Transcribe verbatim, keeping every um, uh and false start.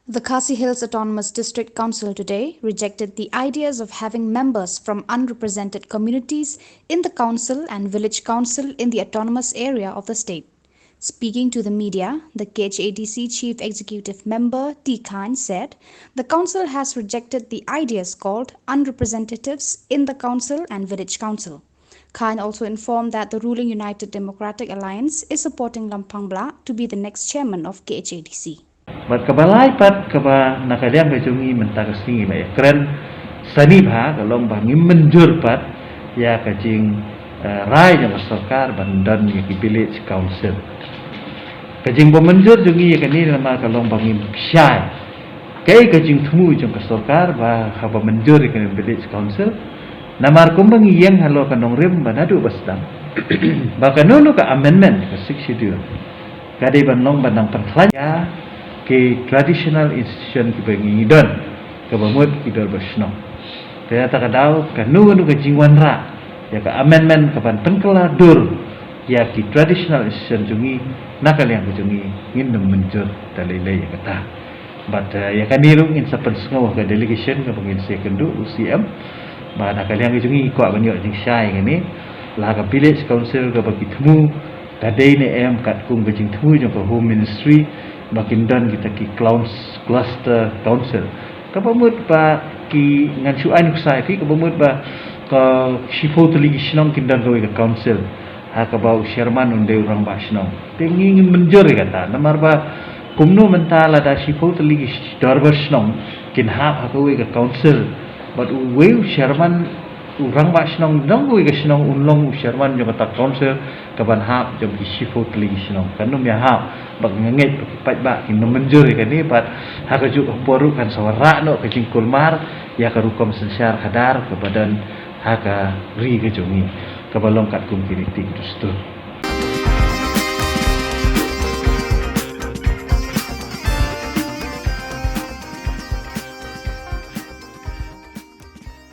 The Khasi Hills Autonomous District Council today rejected the ideas of having members from unrepresented communities in the council and village council in the autonomous area of the state. Speaking to the media, the K H A D C Chief Executive Member T Khan said the council has rejected the ideas called unrepresentatives in the council and village council. Khan also informed that the ruling United Democratic Alliance is supporting Lamphangbla to be the next chairman of K H A D C. Bad kaba lai pat kaba na ka liang ka jong ngi mynta ka sngi la ïakren sani bha ka long ba ngim mynjur pat ïa ka jing eh, rai jong ka sorkar ban don ïa ki village council. Ka jing ba mynjur jong ngi ïa kane namar ka long ba ngim shai. Kaei ka jingthmu jong ka sorkar ba haba mynjur ïa kane village council. Namar kumba ngi ïeng halor ka nongrim ba naduh ba sdang ba kano kano ka amendment ka Sixth Schedule ka dei ban long ban nang pynkhlaiñ ïa ki traditional institution kiba ngi don, kaba mut ki dorbar shnong. Te na kata ka daw kano kano ka jingwanrah ïa ka amendment ka ban pynkylla dur ïa ki traditional institution jong ngi, na ka liang ka jong ngi ngin ym mynjur da lei lei ïa kata. Bad eh, ïa kane ruh ngin sa pynsngew ha ka delegation kaba ngin sa ïakynduh u C M. Bad na ka liang ka jong ngi kwah ban ïoh jingshai ïa kane, la ka village council kaba ki thmu ka dei ne em katkum ka jingthmu jong ka Home Ministry ba kin don kita ki clowns cluster council. Kaba mut ba ki, ngan shu ai nuksa ïa phi, kaba mut ba ka shiphew tylli ki shnong kin don kawei ka council ha kaba u chairman un dei u rangbah shnong. Te ngi ngim mynjur ïa kata namar ba kumno mynta lada shiphew tylli ki dorbar shnong kin hap ha kawei ka council bad uwei u chairman u rangbah shnong jong kawei ka shnong un long u chairman jong kata council kaban hap jong ki shiphew tylli ki shnong. Kan ym ïahap. Bad nga ngeit ba ki paidbah kin ym mynjur ïa kane bad ha kajuh ka por ruh kan sa wanrah noh ka jingkulmar ïa ka rukom synshar khadar kaba don ha ka ri ka jong ngi kaba long katkum ki riti ki dustur.